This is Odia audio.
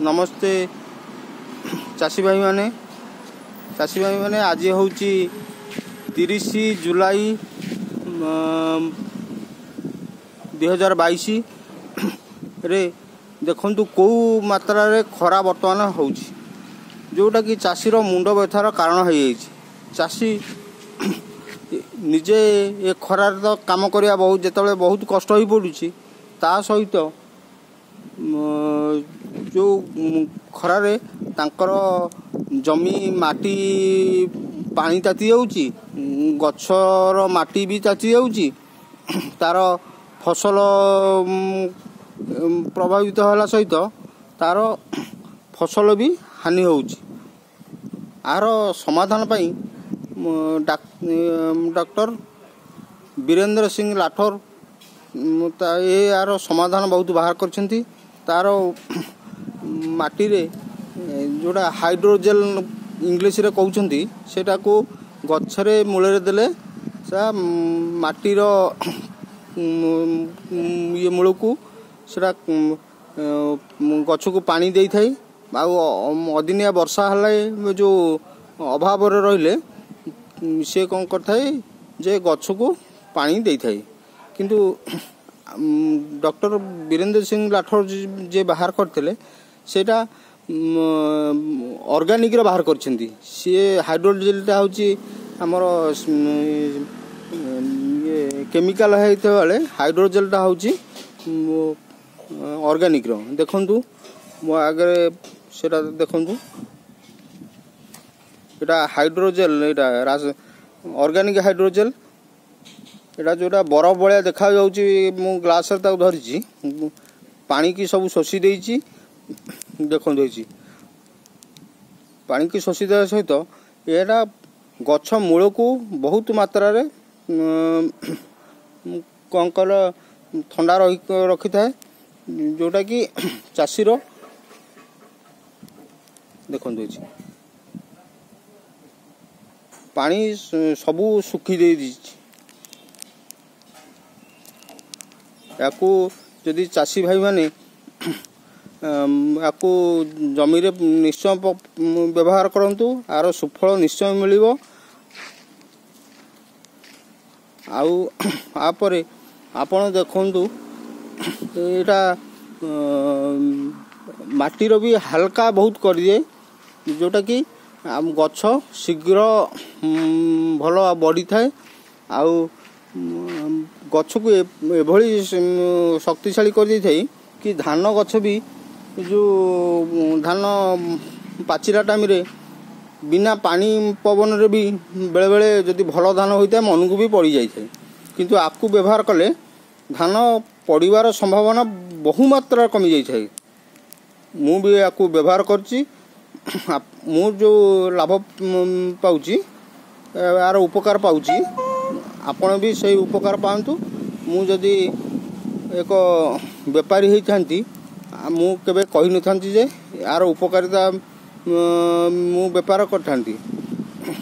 ନମସ୍ତେ ଚାଷୀ ଭାଇମାନେ। ଚାଷୀ ଭାଇମାନେ, ଆଜି ହେଉଛି 30 ଜୁଲାଇ 2022ରେ। ଦେଖନ୍ତୁ କେଉଁ ମାତ୍ରାରେ ଖରା ବର୍ତ୍ତମାନ ହେଉଛି, ଯେଉଁଟାକି ଚାଷୀର ମୁଣ୍ଡ ବ୍ୟଥାର କାରଣ ହୋଇଯାଇଛି। ଚାଷୀ ନିଜେ ଏ ଖରାରେ ତ କାମ କରିବା ବହୁତ ଯେତେବେଳେ ବହୁତ କଷ୍ଟ ହୋଇପଡ଼ୁଛି, ତା ସହିତ ଯେଉଁ ଖରାରେ ତାଙ୍କର ଜମି ମାଟି ପାଣି ତାତି ଯାଉଛି, ଗଛର ମାଟି ବି ତାତି ଯାଉଛି, ତାର ଫସଲ ପ୍ରଭାବିତ ହେଲା ସହିତ ତାର ଫସଲ ବି ହାନି ହେଉଛି। ଏହାର ସମାଧାନ ପାଇଁ ଡକ୍ଟର ବୀରେନ୍ଦ୍ର ସିଂ ରାଠୋର ଏହାର ସମାଧାନ ବହୁତ ବାହାର କରିଛନ୍ତି। ତାର ମାଟିରେ ଯେଉଁଟା ହାଇଡ୍ରୋଜେଲ୍ ଇଂଲିଶରେ କହୁଛନ୍ତି, ସେଇଟାକୁ ଗଛରେ ମୂଳରେ ଦେଲେ ସେଟା ମାଟିର ଇଏ ମୂଳକୁ ସେଟା ଗଛକୁ ପାଣି ଦେଇଥାଏ। ଆଉ ଅଦିନିଆ ବର୍ଷା ହେଲେ, ଯେଉଁ ଅଭାବରେ ରହିଲେ, ସିଏ କ'ଣ କରିଥାଏ ଯେ ଗଛକୁ ପାଣି ଦେଇଥାଏ। କିନ୍ତୁ ଡକ୍ଟର ବୀରେନ୍ଦ୍ର ସିଂ ରାଠୋର ଯିଏ ବାହାର କରିଥିଲେ, ସେଇଟା ଅର୍ଗାନିକ୍ର ବାହାର କରିଛନ୍ତି ସିଏ। ହାଇଡ୍ରୋଜେଲ୍ଟା ହେଉଛି ଆମର ଇଏ କେମିକାଲ ହେଇଥିବା ବେଳେ ହାଇଡ୍ରୋଜେଲ୍ଟା ହେଉଛି ଅର୍ଗାନିକ୍ର। ଦେଖନ୍ତୁ, ମୋ ଆଗରେ ସେଇଟା ଦେଖନ୍ତୁ, ଏଇଟା ହାଇଡ୍ରୋଜେଲ୍, ଏଇଟା ଅର୍ଗାନିକ୍ ହାଇଡ୍ରୋଜେଲ୍। ଏଇଟା ଯେଉଁଟା ବରଫ ଭଳିଆ ଦେଖାଯାଉଛି, ମୁଁ ଗ୍ଲାସରେ ତାକୁ ଧରିଛି, ପାଣିକି ସବୁ ଶୋଷି ଦେଇଛି। ଦେଖନ୍ତୁ, ହେଇଛି ପାଣିକି ଶୋଷି ଦେବା ସହିତ ଏଇଟା ଗଛ ମୂଳକୁ ବହୁତ ମାତ୍ରାରେ କ'ଣ କଲ ଥଣ୍ଡା ରହି ରଖିଥାଏ, ଯେଉଁଟାକି ଚାଷୀର। ଦେଖନ୍ତୁ, ହେଇଛି ପାଣି ସବୁ ଶୁଖି ଦେଇଛି। ୟାକୁ ଯଦି ଚାଷୀ ଭାଇମାନେ ୟାକୁ ଜମିରେ ନିଶ୍ଚୟ ବ୍ୟବହାର କରନ୍ତୁ, ଆର ସୁଫଳ ନିଶ୍ଚୟ ମିଳିବ। ଆଉ ଆପରେ ଆପଣ ଦେଖନ୍ତୁ, ଏଇଟା ମାଟିର ବି ହାଲକା ବହୁତ କରିଦିଏ, ଯେଉଁଟାକି ଗଛ ଶୀଘ୍ର ଭଲ ବଢ଼ିଥାଏ। ଆଉ ଗଛକୁ ଏଭଳି ଶକ୍ତିଶାଳୀ କରିଦେଇଥାଏ କି ଧାନ ଗଛ ବି ଯେଉଁ ଧାନ ପାଚିଲା ଟାଇମ୍ରେ ବିନା ପାଣି ପବନରେ ବି ବେଳେବେଳେ ଯଦି ଭଲ ଧାନ ହୋଇଥାଏ, ମନକୁ ବି ପଡ଼ିଯାଇଥାଏ। କିନ୍ତୁ ଆକୁ ବ୍ୟବହାର କଲେ ଧାନ ପଡ଼ିବାର ସମ୍ଭାବନା ବହୁ ମାତ୍ରାରେ କମିଯାଇଥାଏ। ମୁଁ ବି ୟାକୁ ବ୍ୟବହାର କରିଛି। ମୁଁ ଯେଉଁ ଲାଭ ପାଉଛି, ଏହାର ଉପକାର ପାଉଛି, ଆପଣ ବି ସେଇ ଉପକାର ପାଆନ୍ତୁ। ମୁଁ ଯଦି ଏକ ବେପାରୀ ହେଇଥାନ୍ତି, ମୁଁ କେବେ କହିନଥାନ୍ତି ଯେ ଏହାର ଉପକାରିତା ମୁଁ ବେପାର କରିଥାନ୍ତି।